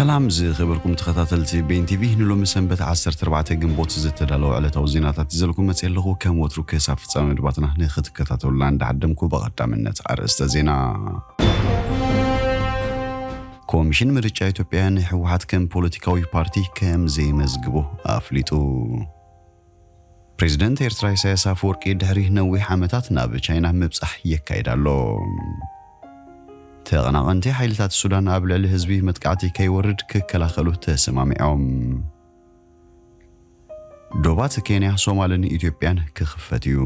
ሰላም ዝኸበርኩም ተኸታተልቲ ቤን ቲቪ፣ ንሎሚ ሰንበት ዓሰርተ ኣርባዕተ ግንቦት ዝተዳለወ ዕለታዊ ዜናታት ይዘልኩም መፅእ ኣለኹ። ከም ወትሩ ክሳብ ፍጻሜ መደባትና ንኽትከታተሉና እንዳዓደምኩ ብቐዳምነት ኣርእስተ ዜና። ኮሚሽን ምርጫ ኢትዮጵያ ንህወሓት ከም ፖለቲካዊ ፓርቲ ከም ዘይመዝግቦ ኣፍሊጡ። ፕሬዝደንት ኤርትራ ኢሳያስ ኣፈወርቂ ድሕሪ ነዊሕ ዓመታት ናብ ቻይና ምብጻሕ የካይድ ኣሎ። ተቐናቐንቲ ሓይልታት ሱዳን ኣብ ልዕሊ ህዝቢ መጥቃዕቲ ከይወርድ ክከላኸሉ ተሰማሚዖም። ዶባት ኬንያ፣ ሶማልን ኢትዮጵያን ክኽፈት እዩ።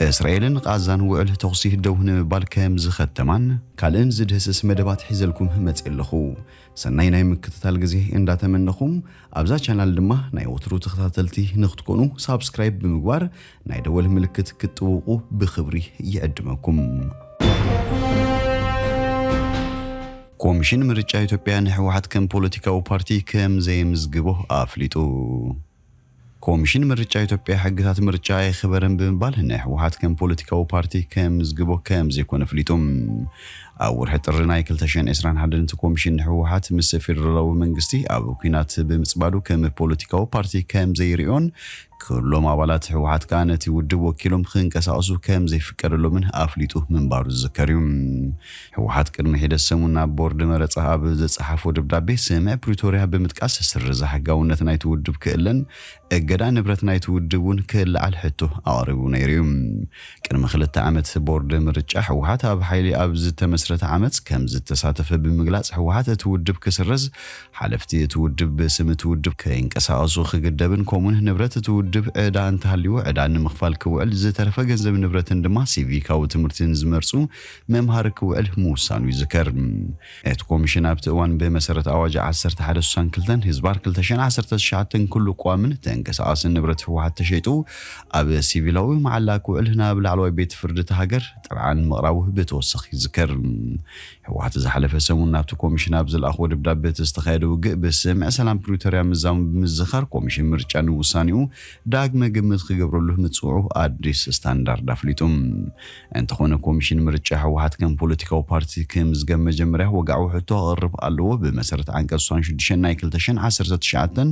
እስራኤልን ቃዛን ውዕል ተኹሲ ደው ንምባል ከም ዝኸተማን ካልእን ዝድህስስ መደባት ሒዘልኩም መፅእ ኣለኹ። ሰናይ ናይ ምክትታል ግዜ እንዳተመነኹም፣ ኣብዛ ቻናል ድማ ናይ ወትሩ ተኸታተልቲ ንክትኮኑ ሳብስክራይብ ብምግባር ናይ ደወል ምልክት ክትጥውቁ ብኽብሪ ይዕድመኩም። ኮሚሽን ምርጫ ኢትዮጵያ ንህወሓት ከም ፖለቲካዊ ፓርቲ ከም ዘይምዝግቦ ኣፍሊጡ። ኮሚሽን ምርጫ ኢትዮጵያ ሕግታት ምርጫ ኣይኽበርን ብምባል ንህወሓት ከም ፖለቲካዊ ፓርቲ ከም ዝግቦ ከም ዘይኮነ ኣፍሊጡ። ኣብ ወርሒ ጥሪ ናይ ክልተ ሽሕን ዕስራን ሓደን እቲ ኮሚሽን ንህወሓት ምስ ፌደራላዊ መንግስቲ ኣብ ኲናት ብምጽባዱ ከም ፖለቲካዊ ፓርቲ ከም ዘይርእዮን፣ ኩሎም ኣባላት ህወሓት ከኣ ነቲ ውድብ ወኪሎም ክንቀሳቐሱ ከም ዘይፍቀደሎምን ኣፍሊጡ ምንባሩ ዝዝከር እዩ። ህወሓት ቅድሚ ሒደት ሰሙን ናብ ቦርድ መረጻ ኣብ ዘጸሓፎ ደብዳቤ፣ ስምምዕ ፕሪቶርያ ብምጥቃስ ስርዛ ሕጋውነት ናይቲ ውድብ ክእለን እገዳ ንብረት ናይቲ ውድብ እውን ክልዓል ሕቶ ኣቕሪቡ ነይሩ እዩ። ቅድሚ ክልተ ዓመት ቦርድ ምርጫ ህወሓት ኣብ ሓይሊ ኣብ ዝተመስረተ ዓመፅ ከም ዝተሳተፈ ብምግላፅ፣ ህወሓት እቲ ውድብ ክስረዝ፣ ሓለፍቲ እቲ ውድብ ብስም እቲ ውድብ ከይንቀሳቐሱ ክግደብን ከምኡውን ንብረት እቲ ውድብ ዕዳ እንተሃልዩ ዕዳ ንምኽፋል ክውዕል፣ ዝተረፈ ገንዘብ ንብረትን ድማ ሲቪካዊ ትምህርቲ ንዝመርፁ መምሃሪ ክውዕል ምውሳኑ ይዝከር። እቲ ኮሚሽን ኣብቲ እዋን ብመሰረት ኣዋጅ ዓሰርተ ሓደ ስሳን ክልተን ህዝባር ክልተ ሽሕን ዓሰርተ ትሽዓተን ኩሉ ቀዋምን ተንቀሳቓስን ንብረት ህወሓት ተሸይጡ ኣብ ሲቪላዊ መዓላ ክውዕል ናብ ላዕለዋይ ቤት ፍርዲ እታ ሃገር ጥርዓን ምቕራቡ ብተወሳኺ ይዝከር። ህወሓት ዝሓለፈ ሰሙን ናብቲ ኮሚሽን ኣብ ዝለኣኽዎ ደብዳበ፣ እቲ ዝተኻየደ ውግእ ብስምምዕ ሰላም ፕሪቶርያ ምዛሙ ብምዝኻር፣ ኮሚሽን ምርጫ ንውሳኔኡ ዳግመ ግምት ክገብረሉ ምጽውዑ ኣዲስ ስታንዳርድ ኣፍሊጡ። እንተኾነ፣ ኮሚሽን ምርጫ ህወሓት ከም ፖለቲካዊ ፓርቲ ክምዝገብ መጀመርያ ወግዓዊ ሕቶ ክቕርብ ኣለዎ። ብመሰረት ዓንቀጽ ሱሳን ሽዱሽተን ናይ ክልተ ሽሕን ዓሰርተ ትሽዓተን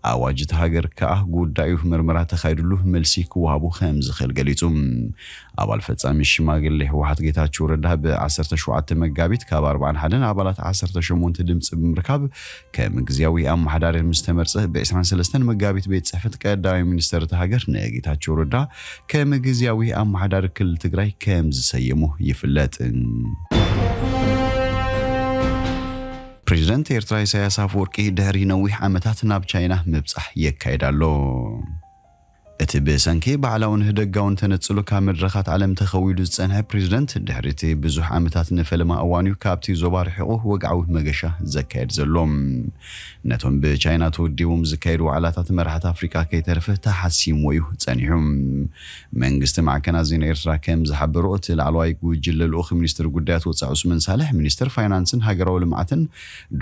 ኣዋጅ እቲ ሃገር ከኣ ጉዳዩ ምርመራ ተኻይድሉ መልሲ ክወሃቡ ከም ዝኽእል ገሊጹ። ኣባል ፈጻሚ ሽማግሌ ህወሓት ጌታቸው ረዳ ብ ዓሰርተ ሸውዓተ መጋቢት ካብ ኣርባዓን ሓደን ኣባላት ዓሰርተ ሸሞንተ ድምጺ ብምርካብ ከም ግዝያዊ ኣመሓዳሪ ምስ ተመርጸ፣ ብ ዕስራን ሰለስተን መጋቢት ቤት ጽሕፈት ቀዳማይ ሚኒስተር እታ ሃገር ንጌታቸው ረዳ ከም ግዝያዊ ኣመሓዳሪ ክልል ትግራይ ከም ዝሰየሞ ይፍለጥ። ፕሬዝደንት ኤርትራ ኢሳያስ ኣፈወርቂ ድሕሪ ነዊሕ ዓመታት ናብ ቻይና ምብጻሕ የካይድ ኣሎ። እቲ ብሰንኪ ባዕላውን ህደጋውን ተነጽሎ ካብ መድረኻት ዓለም ተኸዊዱ ዝጸንሐ ፕሬዝደንት፣ ድሕሪ እቲ ብዙሕ ዓመታት ንፈለማ እዋን እዩ ካብቲ ዞባ ርሒቑ ወግዓዊ መገሻ ዘካየድ ዘሎ። ነቶም ብቻይና ተወዲቦም ዝካየዱ ዋዕላታት መራሕቲ ኣፍሪቃ ከይተረፈ ተሓሲምዎ እዩ ጸኒሑ። መንግስቲ ማዕከናት ዜና ኤርትራ ከም ዝሓበሮ፣ እቲ ላዕለዋይ ጉጅለ ልኡኽ ሚኒስትር ጉዳያት ወጻኢ ዑስማን ሳልሕ፣ ሚኒስትር ፋይናንስን ሃገራዊ ልምዓትን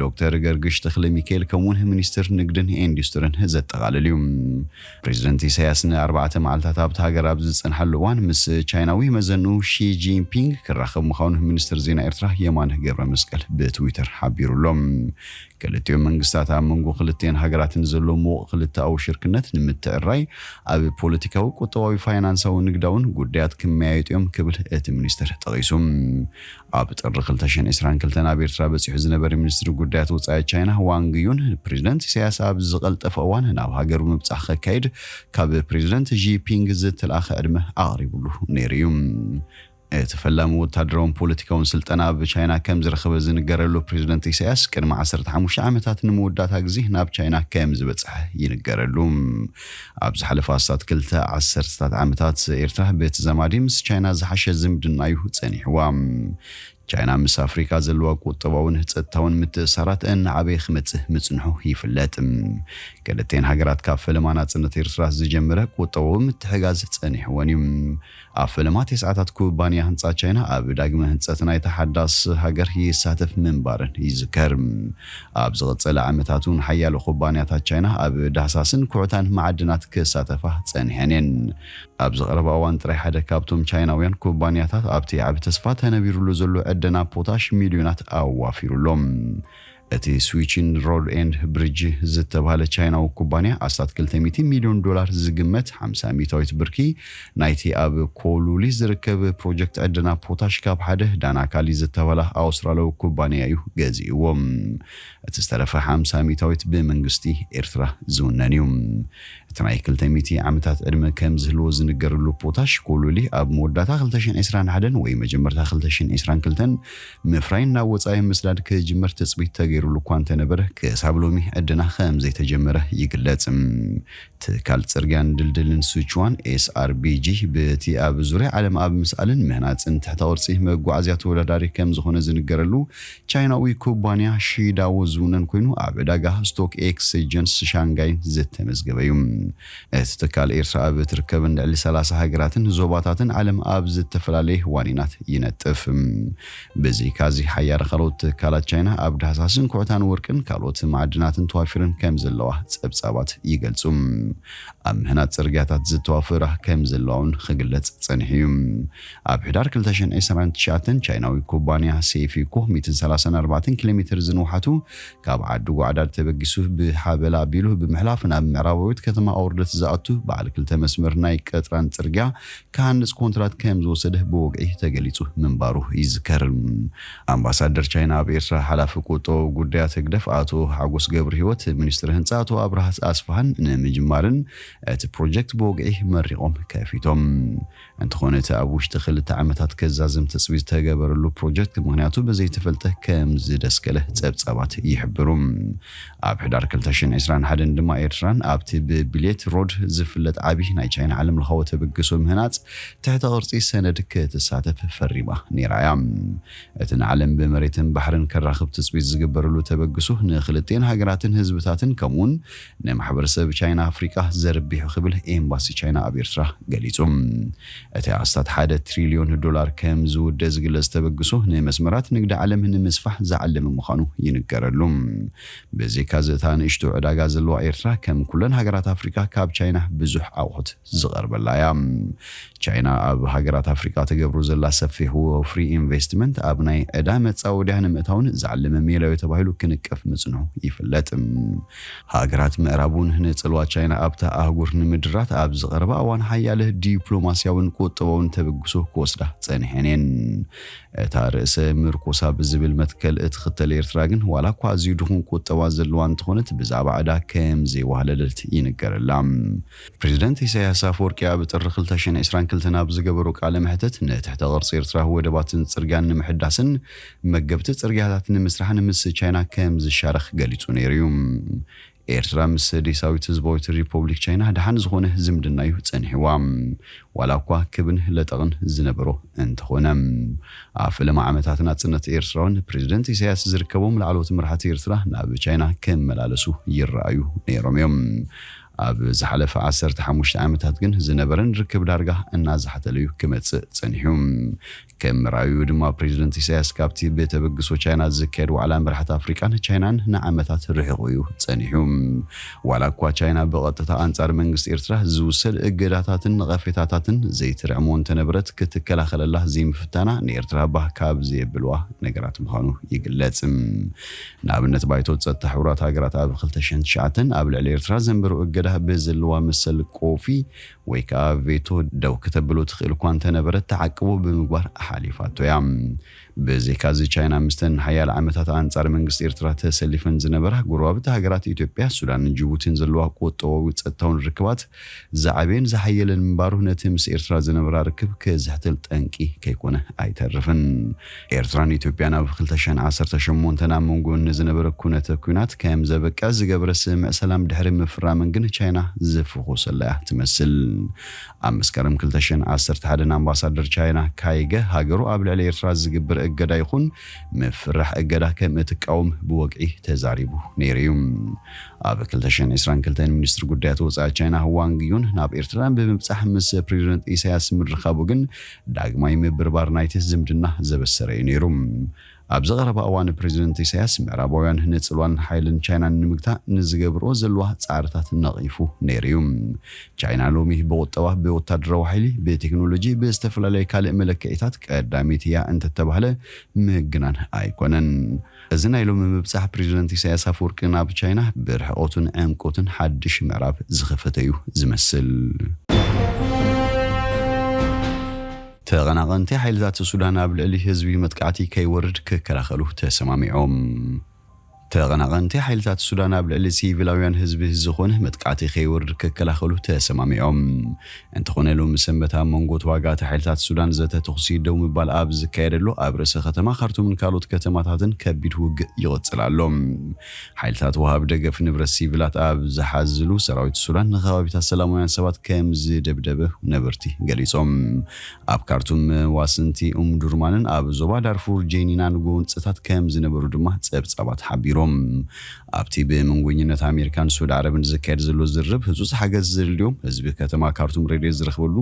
ዶክተር ገርግሽ ተኽለ ሚካኤል፣ ከምኡውን ሚኒስትር ንግድን ኢንዱስትሪን ዘጠቓልል እዩ። ፕሬዚደንት ኢሳያስ ንኣርባዕተ መዓልታት ኣብታ ሃገር ኣብ ዝጸንሓሉ እዋን፣ ምስ ቻይናዊ መዘንኡ ሺ ጂንፒንግ ክራኸብ ምዃኑ ሚኒስትር ዜና ኤርትራ የማነ ገብረ መስቀል ብትዊተር ሓቢሩ ኣሎ። ክልቲኦም መንግስታት ኣብ መንጎ ክልቲአን ሃገራት ንዘሎ ምዉቕ ክልተኣዊ ሽርክነት ንምትዕራይ፣ ኣብ ፖለቲካዊ፣ ቁጠባዊ፣ ፋይናንሳዊ፣ ንግዳውን ጉዳያት ክመያየጡ እዮም ክብል እቲ ሚኒስትር ጠቒሱ። ኣብ ጥሪ ክልተ ሽሕን ዕስራን ክልተን ኣብ ኤርትራ በጺሑ ዝነበረ ሚኒስትሪ ጉዳያት ወጻኢ ቻይና ዋንግ ዩን፣ ፕሬዚደንት ኢሳያስ ኣብ ዝቐልጠፈ እዋን ናብ ሃገሩ ምብጻሕ ከካይድ ካብ ፕሬዚደንት ዢ ፒንግ ዝተልኣኸ ዕድመ ኣቕሪቡሉ ነይሩ እዩ። እቲ ፈላሚ ወታደራውን ፖለቲካውን ስልጠና ኣብ ቻይና ከም ዝረኸበ ዝንገረሉ ፕሬዚደንት ኢሳያስ፣ ቅድሚ ዓሰርተ ሓሙሽተ ዓመታት ንመወዳእታ ግዜ ናብ ቻይና ከም ዝበጽሐ ይንገረሉ። ኣብ ዝሓለፈ ኣስታት ክልተ ዓሰርተታት ዓመታት፣ ኤርትራ ብተዛማዲ ምስ ቻይና ዝሓሸ ዝምድና እዩ ጸኒሕዋ። ቻይና ምስ ኣፍሪካ ዘለዋ ቁጠባውን ጸጥታውን ምትእስሳራት እናዓበየ ክመጽእ ምጽንሑ ይፍለጥ። ክልተን ሃገራት ካብ ፈለማ ናጽነት ኤርትራ ዝጀመረ ቁጠባዊ ምትሕጋዝ ጸኒሕወን እዩ። ኣብ ፈለማ ተስዓታት ኩባንያ ህንጻ ቻይና ኣብ ዳግመ ህንጸት ናይታ ሓዳስ ሃገር ይሳተፍ ምንባረን ይዝከር። ኣብ ዝቐጸለ ዓመታት እውን ሓያሎ ኩባንያታት ቻይና ኣብ ዳህሳስን ኩዕታን መዓድናት ክሳተፋ ጸኒሐን እየን። ኣብዚ ቀረባ እዋን ጥራይ ሓደ ካብቶም ቻይናውያን ኩባንያታት ኣብቲ ዓቢ ተስፋ ተነቢሩሉ ዘሎ ዕደና ፖታሽ ሚልዮናት ኣዋፊሩሎም። እቲ ስዊችን ሮድ ኤንድ ብሪጅ ዝተባህለ ቻይናዊ ኩባንያ ኣስታት ክልተ ሚእቲ ሚልዮን ዶላር ዝግመት ሓምሳ ሚእታዊት ብርኪ ናይቲ ኣብ ኮሉሊ ዝርከብ ፕሮጀክት ዕደና ፖታሽ ካብ ሓደ ዳናካሊ ዝተባህለ ኣውስትራልያዊ ኩባንያ እዩ ገዚእዎ። እቲ ዝተረፈ ሓምሳ ሚእታዊት ብመንግስቲ ኤርትራ ዝውነን እዩ። እቲ ናይ ክልተ ሚእቲ ዓመታት ዕድመ ከም ዝህልዎ ዝንገረሉ ፖታሽ ኮሉሊ ኣብ መወዳእታ ክልተ ሽሕን ዕስራን ሓደን ወይ መጀመርታ ክልተ ሽሕን ዕስራን ክልተን ምፍራይን ናብ ወጻኢ ምስዳድ ክጅመር ትጽቢት ተገይሩሉ እኳ እንተነበረ፣ ክሳብ ሎሚ ዕደና ከም ዘይተጀመረ ይግለጽ። ትካል ጽርግያን ድልድልን ስቹዋን፣ ኤስኣርቢጂ፣ በቲ ኣብ ዙርያ ዓለም ኣብ ምስኣልን ምህናጽን ትሕተ ቅርጺ መጓዓዝያ ተወዳዳሪ ከም ዝኾነ ዝንገረሉ ቻይናዊ ኩባንያ ሺዳዎ ዝውነን ኮይኑ፣ ኣብ ዕዳጋ ስቶክ ኤክስቼንጅ ሻንጋይን ዝተመዝገበ እዩ። እቲ ትካል ኤርትራ ኣብ እትርከበን ልዕሊ ሰላሳ ሃገራትን ዞባታትን ዓለም ኣብ ዝተፈላለየ ዋኒናት ይነጥፍ። ብዘይካዚ ሓያለ ካልኦት ትካላት ቻይና ኣብ ዳህሳስን ኩዕታን ወርቅን ካልኦት ማዕድናትን ተዋፊረን ከም ዘለዋ ጸብጻባት ይገልጹ። ኣብ ምህናጽ ጽርግያታት ዝተዋፈራ ከም ዘለዋ እውን ክግለጽ ጸኒሑ እዩ። ኣብ ሕዳር ክልተ ሽሕን ዕስራን ትሽዓተን ቻይናዊ ኩባንያ ሴፊኮ ሚእትን ሰላሳን ኣርባዕተን ኪሎ ሜትር ዝንውሓቱ ካብ ዓዲ ጓዕዳድ ተበጊሱ ብሓበላ ኣቢሉ ብምሕላፍ ናብ ምዕራባዊት ከተማ ኣውርደት ዝኣቱ በዓል ክልተ መስመር ናይ ቀጥራን ጽርግያ ክሃንጽ ኮንትራት ከም ዝወሰደ ብወግዒ ተገሊጹ ምንባሩ ይዝከር። ኣምባሳደር ቻይና ኣብ ኤርትራ ሓላፊ ቁጠባዊ ጉዳያት ህግደፍ ኣቶ ሓጎስ ገብረ ህይወት፣ ሚኒስትር ህንጻ ኣቶ ኣብርሃ ኣስፍሃን ንምጅማርን እቲ ፕሮጀክት ብወግዒ መሪቖም ከፊቶም። እንተኾነ እቲ ኣብ ውሽጢ ክልተ ዓመታት ከዛዝም ትጽቢት ዝተገበረሉ ፕሮጀክት ምኽንያቱ ብዘይተፈልጠ ከም ዝደስከለ ጸብጻባት ይሕብሩ። ኣብ ሕዳር ክልተ ሽሕን ዕስራን ሓደን ድማ ኤርትራን ኣብቲ ብቢሌት ሮድ ዝፍለጥ ዓቢ ናይ ቻይና ዓለም ለኻዊ ተበግሶ ምህናጽ ትሕተ ቅርጺ ሰነድ ክትሳተፍ ፈሪማ ነይራ እያ። እቲ ንዓለም ብመሬትን ባሕርን ከራኽብ ትጽቢት ዝግበረሉ ተበግሶ ንክልቲኤን ሃገራትን ህዝብታትን ከምኡውን ንማሕበረሰብ ቻይና ኣፍሪቃ ዘርቢሑ ክብል ኤምባሲ ቻይና ኣብ ኤርትራ ገሊጹ። እቲ ኣስታት ሓደ ትሪልዮን ዶላር ከም ዝውደ ዝግለጽ ተበግሶ ንመስመራት ንግዲ ዓለም ንምስፋሕ ዝዓለመ ምዃኑ ይንገረሉ። ብዘይካዚ እታ ንእሽቶ ዕዳጋ ዘለዋ ኤርትራ ከም ኩለን ሃገራት ኣፍሪቃ ካብ ቻይና ብዙሕ ኣቑሑት ዝቐርበላ እያ። ቻይና ኣብ ሃገራት ኣፍሪቃ ትገብሮ ዘላ ሰፊሕ ወፍሪ ኢንቨስትመንት ኣብ ናይ ዕዳ መጻወድያ ንምእታውን ዝዓለመ ሜላዊ ተባሂሉ ክንቀፍ ምጽንሑ ይፍለጥ። ሃገራት ምዕራብ እውን ንጽልዋ ቻይና ኣብታ ኣህጉር ንምድራት ኣብ ዝቐረበ እዋን ሓያለ ዲፕሎማስያውን ቁጠባውን ተበግሶ ክወስዳ ጸኒሐን እየን። እታ ርእሰ ምርኮሳ ብዝብል መትከል እትኽተል ኤርትራ ግን ዋላ እኳ ኣዝዩ ድኹም ቁጠባ ዘለዋ እንተኾነት ብዛዕባ ዕዳ ከም ዘይዋህለለት ይንገረላ። ፕሬዚደንት ኢሳያስ ኣፈወርቂ ኣብ ጥሪ ክልተ ሽሕን ዕስራን ክልተን ኣብ ዝገበሮ ቃለ መሕተት ንትሕተ ቅርጺ ኤርትራ ወደባትን ጽርግያን ንምሕዳስን መገብቲ ጽርግያታት ንምስራሕን ምስ ቻይና ከም ዝሻረኽ ገሊጹ ነይሩ እዩ። ኤርትራ ምስ ዴሳዊት ህዝባዊት ሪፖብሊክ ቻይና ደሓን ዝኾነ ዝምድና እዩ ጸኒሕዋ። ዋላ እኳ ክብን ለጠቕን ዝነበሮ እንተኾነ። ኣብ ፈለማ ዓመታት ናጽነት ኤርትራውን ፕሬዚደንት ኢሳያስ ዝርከቦም ላዕለዎት መራሕቲ ኤርትራ ናብ ቻይና ክመላለሱ ይረኣዩ ነይሮም እዮም። ኣብ ዝሓለፈ ዓሰርተ ሓሙሽተ ዓመታት ግን ዝነበረን ርክብ ዳርጋ እናዛሕተለዩ ክመጽእ ጸኒሑ። ከም መርኣዩ ድማ ፕሬዚደንት ኢሳያስ ካብቲ ብተበግሶ ቻይና ዝካየድ ዋዕላ መራሕቲ ኣፍሪቃን ቻይናን ንዓመታት ርሒቑ እዩ ጸኒሑ። ዋላ እኳ ቻይና ብቐጥታ ኣንጻር መንግስቲ ኤርትራ ዝውሰድ እገዳታትን ነቐፌታታትን ዘይትርዕሞ እንተነበረት ክትከላኸለላ ዘይምፍታና ንኤርትራ ባህ ካብ ዘየብልዋ ነገራት ምዃኑ ይግለጽ። ንኣብነት ባይቶ ጸጥታ ሕቡራት ሃገራት ኣብ ክልተ ሽሕን ትሽዓተን ኣብ ልዕሊ ኤርትራ ዘንበሮ እገዳ ብዘለዋ መሰል ቆፊ ወይ ከዓ ቬቶ ደው ከተብሎ ትኽእል እኳ እንተነበረት ተዓቅቦ ብምግባር ሓሊፋቶ እያ። ብዘይካዚ ቻይና ምስተን ሓያለ ዓመታት ኣንጻር መንግስቲ ኤርትራ ተሰሊፈን ዝነበራ ጎረባብቲ ሃገራት ኢትዮጵያ፣ ሱዳንን ጅቡቲን ዘለዋ ቁጠባዊ ጸጥታውን ርክባት ዝዓበየን ዝሓየለን ምንባሩ ነቲ ምስ ኤርትራ ዝነበራ ርክብ ክዝሕትል ጠንቂ ከይኮነ ኣይተርፍን። ኤርትራን ኢትዮጵያን ኣብ ክልተ ሽሕን ዓሰርተ ሸሞንተን ኣብ መንጎ ንዝነበረ ኩነተ ኲናት ከም ዘበቅዕ ዝገበረ ስምምዕ ሰላም ድሕሪ ምፍራመን ግን ቻይና ዝፍኾሰላ እያ ትመስል። ኣብ መስከረም ክልተ ሽሕን ዓሰርተ ሓደን ኣምባሳደር ቻይና ካይገ ሃገሩ ኣብ ልዕሊ ኤርትራ ዝግበር እገዳ ይኹን ምፍራሕ እገዳ ከም እትቃወም ብወግዒ ተዛሪቡ ነይሩ እዩ። ኣብ ክልተ ሽሕን ዕስራን ክልተን ሚኒስትሪ ጉዳያት ወጻኢ ቻይና ዋንግ ዩን ናብ ኤርትራ ብምብጻሕ ምስ ፕሬዚደንት ኢሳያስ ምርኻቡ ግን ዳግማይ ምብርባር ናይቲ ዝምድና ዘበሰረ እዩ ነይሩ። ኣብዚ ቀረባ እዋን ፕሬዚደንት ኢሳያስ ምዕራባውያን ንጽልዋን ሓይልን ቻይናን ንምግታእ ንዝገብርኦ ዘለዋ ጻዕርታት ነቒፉ ነይሩ እዩ። ቻይና ሎሚ ብቁጠባ፣ ብወታደራዊ ሓይሊ፣ ብቴክኖሎጂ፣ ብዝተፈላለየ ካልእ መለክዒታት ቀዳመይቲ እያ እንተተባህለ ምግናን ኣይኮነን። እዚ ናይ ሎሚ ምብጻሕ ፕሬዚደንት ኢሳያስ ኣፈወርቂ ናብ ቻይና ብርሕቀቱን ዕምቆቱን ሓድሽ ምዕራፍ ዝኸፈተ እዩ ዝመስል። ተቐናቐንቲ ሓይልታት ሱዳን ኣብ ልዕሊ ህዝቢ መጥቃዕቲ ከይወርድ ክከላኸሉ ተሰማሚዖም። ተቐናቐንቲ ሓይልታት ሱዳን ኣብ ልዕሊ ሲቪላውያን ህዝቢ ዝኾነ መጥቃዕቲ ከይወርድ ክከላኸሉ ተሰማሚዖም። እንተኾነ ሎሚ ሰንበት ኣብ መንጎ ተዋጋእቲ ሓይልታት ሱዳን ዘተ ተኹሲ ደው ምባል ኣብ ዝካየደሉ ኣብ ርእሰ ከተማ ካርቱምን ካልኦት ከተማታትን ከቢድ ውግእ ይቕጽል ኣሎ። ሓይልታት ወሃቢ ደገፍ ንብረት ሲቪላት ኣብ ዝሓዝሉ ሰራዊት ሱዳን ንከባቢታት ሰላማውያን ሰባት ከም ዝደብደበ ነበርቲ ገሊጾም። ኣብ ካርቱም ዋስንቲ ኡምዱርማንን ኣብ ዞባ ዳርፉር ጄኒናን ጎንጽታት ከም ዝነበሩ ድማ ጸብጻባት ሓቢሮም። ኣብቲ ብመንጎኝነት ኣሜሪካን ስዑዲ ዓረብን ዝካየድ ዘሎ ዝርርብ ህጹጽ ሓገዝ ዘድልዮም ህዝቢ ከተማ ካርቱም ረድኤት ዝረኽበሉ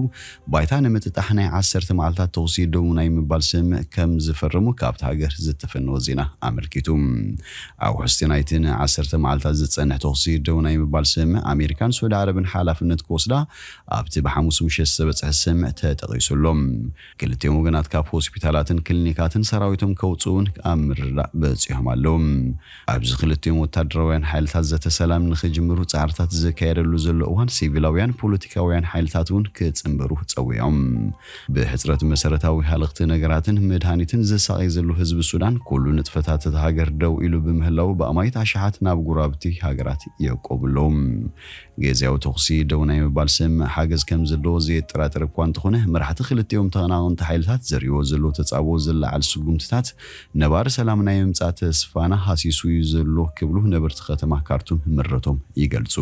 ባይታ ንምጥጣሕ ናይ ዓሰርተ መዓልታት ተኹሲ ደው ናይ ምባል ስምምዕ ከም ዝፈረሙ ካብቲ ሃገር ዝተፈነወ ዜና ኣመልኪቱ። ኣብ ውሕስቲ ናይቲ ንዓሰርተ መዓልታት ዝጸንሕ ተኹሲ ደው ናይ ምባል ስምምዕ ኣሜሪካን ስዑዲ ዓረብን ሓላፍነት ክወስዳ ኣብቲ ብሓሙስ ምሸት ዝተበጽሐ ስምምዕ ተጠቒሱ ኣሎ። ክልቲኦም ወገናት ካብ ሆስፒታላትን ክሊኒካትን ሰራዊቶም ከውጽኡን ኣብ ምርዳእ በጺሖም ኣለዉ። ኣብዚ ክልቲኦም ወታደራውያን ሓይልታት ዘተ ሰላም ንኽጅምሩ ጻዕርታት ዝካየደሉ ዘሎ እዋን፣ ሲቪላውያን ፖለቲካውያን ሓይልታት እውን ክጽንበሩ ጸዊዖም። ብሕጽረት መሰረታዊ ሃለኽቲ ነገራትን መድሃኒትን ዝሳቐይ ዘሎ ህዝቢ ሱዳን፣ ኩሉ ንጥፈታት እታ ሃገር ደው ኢሉ ብምህላው፣ ብኣማኢት ኣሽሓት ናብ ጎረባብቲ ሃገራት ይዕቆቡ ኣለዉ። ግዝያዊ ተኹሲ ደው ናይ ምባል ስምምዕ ሓገዝ ከም ዘለዎ ዘየጠራጥር እኳ እንተኾነ፣ መራሕቲ ክልቲኦም ተቐናቐንቲ ሓይልታት ዘርእይዎ ዘለዉ ተጻብኦ ዝለዓል ስጉምትታት ነባሪ ሰላም ናይ ምምጻእ ተስፋና ሃሲሱ እዩ ዘሎ ክብሉ ነበርቲ ከተማ ካርቱም ምረቶም ይገልጹ።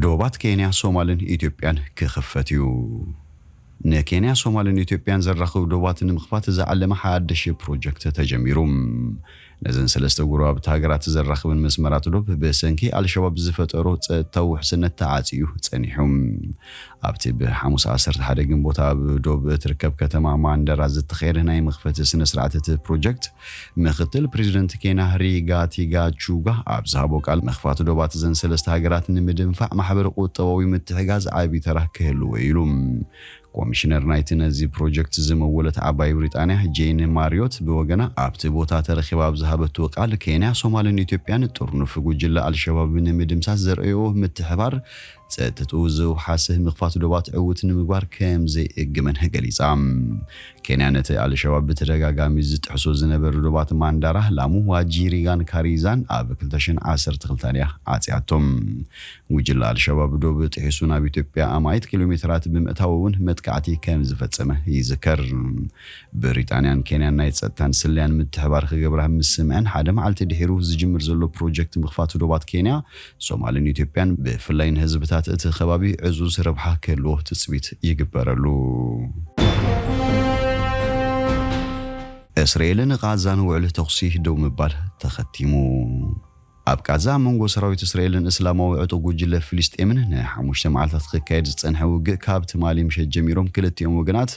ዶባት ኬንያ፣ ሶማልን ኢትዮጵያን ክኽፈት እዩ። ንኬንያ፣ ሶማልን ኢትዮጵያን ዘራኽቡ ዶባት ንምኽፋት ዝዓለመ ሓድሽ ፕሮጀክት ተጀሚሩ። ነዘን ሰለስተ ጎረባብቲ ሃገራት ዘራኽበን መስመራት ዶብ ብሰንኪ ኣልሸባብ ዝፈጠሮ ጸጥታዊ ውሕስነት ተዓጽዩ ጸኒሑ። ኣብቲ ብሓሙስ ዓሰርተ ሓደ ግንቦት ኣብ ዶብ እትርከብ ከተማ ማንደራ ዝተኻየደ ናይ መኽፈቲ ስነ ስርዓት እቲ ፕሮጀክት፣ ምኽትል ፕሬዚደንት ኬንያ ሪጋቲ ጋቹጋ ኣብ ዝሃቦ ቃል፣ ምኽፋት ዶባት እዘን ሰለስተ ሃገራት ንምድንፋዕ ማሕበረ ቁጠባዊ ምትሕጋዝ ዓቢ ተራ ክህልዎ እዩ ኢሉ። ኮሚሽነር ናይቲ ነዚ ፕሮጀክት ዝመወለት ዓባይ ብሪጣንያ ጄን ማሪዮት ብወገና ኣብቲ ቦታ ተረኺባ ኣብ ዝሃበቶ ቃል፣ ኬንያ፣ ሶማልን ኢትዮጵያን ጥርኑፍ ጉጅለ ኣልሸባብ ንምድምሳስ ዘርእዮ ምትሕባር ጸጥትኡ ዝውሓሰ ምኽፋት ዶባት ዕዉት ንምግባር ከም ዘይእግመን ገሊጻ። ኬንያ ነቲ ኣልሸባብ ብተደጋጋሚ ዝጥሕሶ ዝነበረ ዶባት ማንዳራ፣ ላሙ፣ ዋጂሪጋን ካሪዛን ኣብ ክልተ ሽሕን ዓሰርተ ክልተን እያ ዓጽያቶም። ጉጅለ ኣልሸባብ ዶብ ጥሒሱ ናብ ኢትዮጵያ ኣማኢት ኪሎ ሜትራት ብምእታው እውን መጥቃዕቲ ከም ዝፈጸመ ይዝከር። ብሪጣንያን ኬንያን ናይ ጸጥታን ስለያን ምትሕባር ክገብራ ምስ ስምዐን፣ ሓደ መዓልቲ ድሒሩ ዝጅምር ዘሎ ፕሮጀክት ምኽፋት ዶባት ኬንያ፣ ሶማልን ኢትዮጵያን፣ ብፍላይ ንህዝብታት እቲ ከባቢ ዕዙዝ ረብሓ ክህልዎ ትጽቢት ይግበረሉ። እስራኤልን ቃዛን ውዕሊ ተኹሲ ደው ምባል ተኸቲሙ። ኣብ ቃዛ ኣብ መንጎ ሰራዊት እስራኤልን እስላማዊ ዕጡቕ ጉጅለ ፍልስጤምን ንሓሙሽተ መዓልታት ክካየድ ዝጸንሐ ውግእ፣ ካብ ትማሊ ምሸት ጀሚሮም ክልቲኦም ወገናት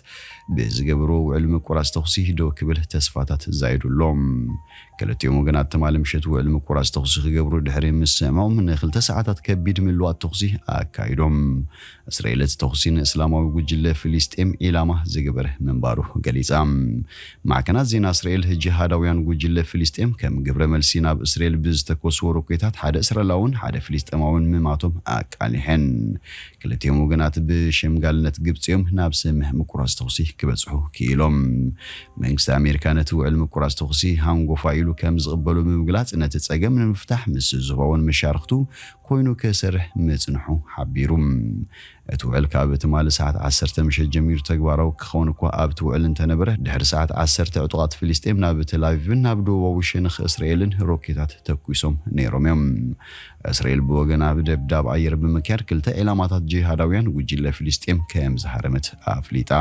ብዝገበርዎ ውዕሊ ምቁራጽ ተኹሲ ደው ክብል ተስፋታት ዛይዱ ኣሎ። ክልቲኦም ወገናት ትማሊ ምሸት ውዕሊ ምቁራጽ ተኹሲ ክገብሩ ድሕሪ ምስምዖም፣ ንክልተ ሰዓታት ከቢድ ምልዋጥ ተኹሲ ኣካይዶም። እስራኤል እቲ ተኹሲ ንእስላማዊ ጉጅለ ፍልስጤም ኢላማ ዝገበረ ምንባሩ ገሊጻ። ማዕከናት ዜና እስራኤል፣ ጅሃዳውያን ጉጅለ ፍልስጤም ከም ግብረ መልሲ ናብ እስራኤል ብዝተኮስዎ ሮኬታት ሓደ እስራኤላውን ሓደ ፍልስጤማውን ምማቶም ኣቃሊሐን። ክልቲኦም ወገናት ብሸምጋልነት ግብጺ እዮም ናብ ስምምዕ ምቁራጽ ተኹሲ ክበጽሑ ክኢሎም። መንግስቲ ኣሜሪካ ነቲ ውዕል ምቁራጽ ተኹሲ ሃንጎፋ ኢሉ ከም ዝቕበሎ ብምግላጽ፣ ነቲ ጸገም ንምፍታሕ ምስ ዞባውን መሻርኽቱ ኮይኑ ክሰርሕ ምጽንሑ ሓቢሩ። እቲ ውዕል ካብ ትማሊ ሰዓት ዓሰርተ ምሸት ጀሚሩ ተግባራዊ ክኸውን እኳ ኣብቲ ውዕል እንተነበረ፣ ድሕሪ ሰዓት ዓሰርተ ዕጡቓት ፍልስጤም ናብ ተል ኣቪቭን ናብ ደቡባዊ ሸነኽ እስራኤልን ሮኬታት ተኩሶም ነይሮም እዮም። እስራኤል ብወገና ብደብዳብ ኣየር ብምክያድ ክልተ ዒላማታት ጂሃዳውያን ጉጅለ ፍልስጤም ከም ዝሃረመት ኣፍሊጣ።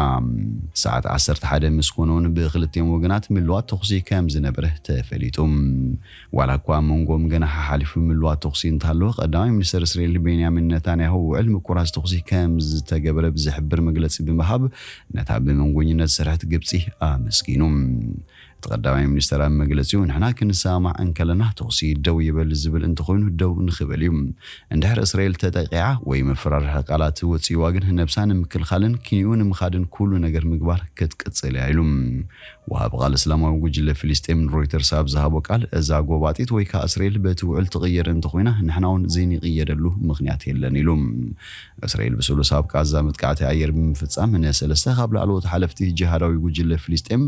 ሰዓት ዓሰርተ ሓደ ምስ ኮነ እውን ብክልቲኦም ወገናት ምልዋጥ ተኹሲ ከም ዝነበረ ተፈሊጡ። ዋላ እኳ ኣብ መንጎም ገና ሓሓሊፉ ምልዋጥ ተኹሲ እንተሃለወ፣ ቀዳማይ ሚኒስትር እስራኤል ቤንያሚን ነታንያሁ ውዕል ምቁራጽ ተኹሲ ከም ዝተገበረ ብዝሕብር መግለጺ ብምሃብ፣ ነታ ብመንጎኝነት ዝሰርሐት ግብጺ ኣመስጊኑ። እቲ ቀዳማይ ሚኒስተር ኣብ መግለጺኡ፣ "ንሕና ክንሰማማዕ እንከለና ተኹሲ ደው ይበል ዝብል እንተኾይኑ ደው ንኽብል እዩ። እንድሕር እስራኤል ተጠቂዓ ወይ መፈራርሒ ቃላት ወጺእዋ ግን ነብሳ ንምክልኻልን ኪንኡ ንምኻድን ኩሉ ነገር ምግባር ክትቅጽል እያ" ኢሉ። ወሃቢ ቃል እስላማዊ ጉጅለ ፍልስጤም ንሮይተርስ ኣብ ዝሃቦ ቃል፣ "እዛ ጎባጢት ወይ ከኣ እስራኤል በቲ ውዕል ትቕየር እንተኾይና ንሕና እውን ዘይንቕየደሉ ምኽንያት የለን" ኢሉ። እስራኤል ብሰሉስ ኣብ ቃዛ መጥቃዕቲ ኣየር ብምፍጻም ንሰለስተ ካብ ላዕለዎት ሓለፍቲ ጅሃዳዊ ጉጅለ ፍልስጤም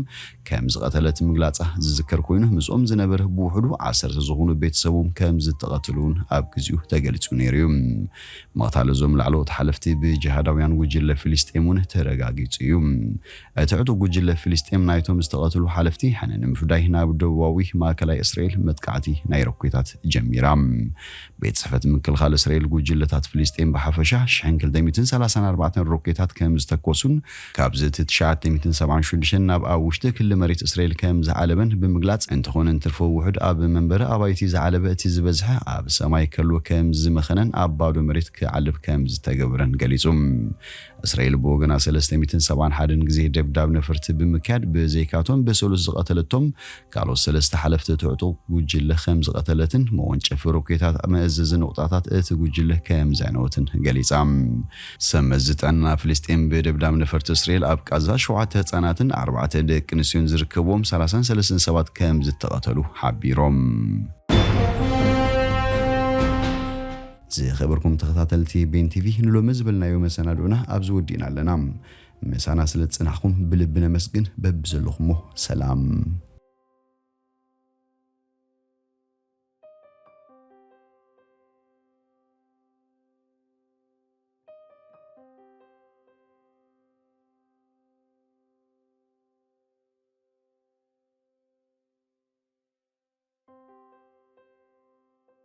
ከም ዝቐተለት ምግላጻ ዝዝከር ኮይኑ፣ ምስኦም ዝነበረ ብውሕዱ ዓሰርተ ዝኾኑ ቤተሰቦም ከም ዝተቐትሉ እውን ኣብ ግዜኡ ተገሊጹ ነይሩ እዩ። ምቕታል እዞም ላዕለዎት ሓለፍቲ ብጅሃዳውያን ጉጅለ ፍልስጤም እውን ተረጋጊጹ እዩ። እቲ ዕጡቕ ጉጅለ ፍልስጤም ናይቶም ዝተቐትሉ ሓለፍቲ ሕነ ንምፍዳይ ናብ ደቡባዊ ማእከላይ እስራኤል መጥቃዕቲ ናይ ሮኬታት ጀሚራ። ቤት ጽሕፈት ምክልኻል እስራኤል ጉጅለታት ፍልስጤም ብሓፈሻ ሽሕን ክልተ ሚእትን ሰላሳን ኣርባዕተን ሮኬታት ከም ዝተኮሱን ካብዚ እቲ ትሽዓተ ሚእትን ሰብዓን ሽዱሽተን ናብ ኣብ ውሽጢ ክሊ መሬት እስራኤል ከም ዝዓለበን ብምግላጽ፣ እንተኾነ እንትርፎ ውሑድ ኣብ መንበሪ ኣባይቲ ዝዓለበ፣ እቲ ዝበዝሐ ኣብ ሰማይ ከሎ ከም ዝመኸነን ኣብ ባዶ መሬት ክዓልብ ከም ዝተገብረን ገሊጹ። እስራኤል ብወገና ሰለስተ ሚእትን ሰብዓን ሓደን ግዜ ደብዳብ ነፈርቲ ብምክያድ ብዘይካቶም ብሰሉስ ዝቐተለቶም ካልኦት ሰለስተ ሓለፍቲ እቲ ዕጡቕ ጉጅለ ከም ዝቐተለትን መወንጨፊ ሮኬታት መእዘዚ ነቑጣታት እቲ ጉጅለ ከም ዘዕነወትን ገሊጻ። ሰብ መዚ ጥዕና ፍልስጤም ብደብዳብ ነፈርቲ እስራኤል ኣብ ቃዛ ሸውዓተ ህጻናትን ኣርባዕተ ደቂ ኣንስትዮን ዝርከብዎም ሰላሳን ሰለስተን ሰባት ከም ዝተቐተሉ ሓቢሮም። ዝኸበርኩም ተኸታተልቲ ቤን ቲቪ፣ ንሎሚ ዝበልናዮ መሰናድኦና ኣብዚ ወዲእና ኣለና። ምሳና ስለ ዝጸናሕኩም ብልቢ ነመስግን። በብዘለኹሞ ሰላም።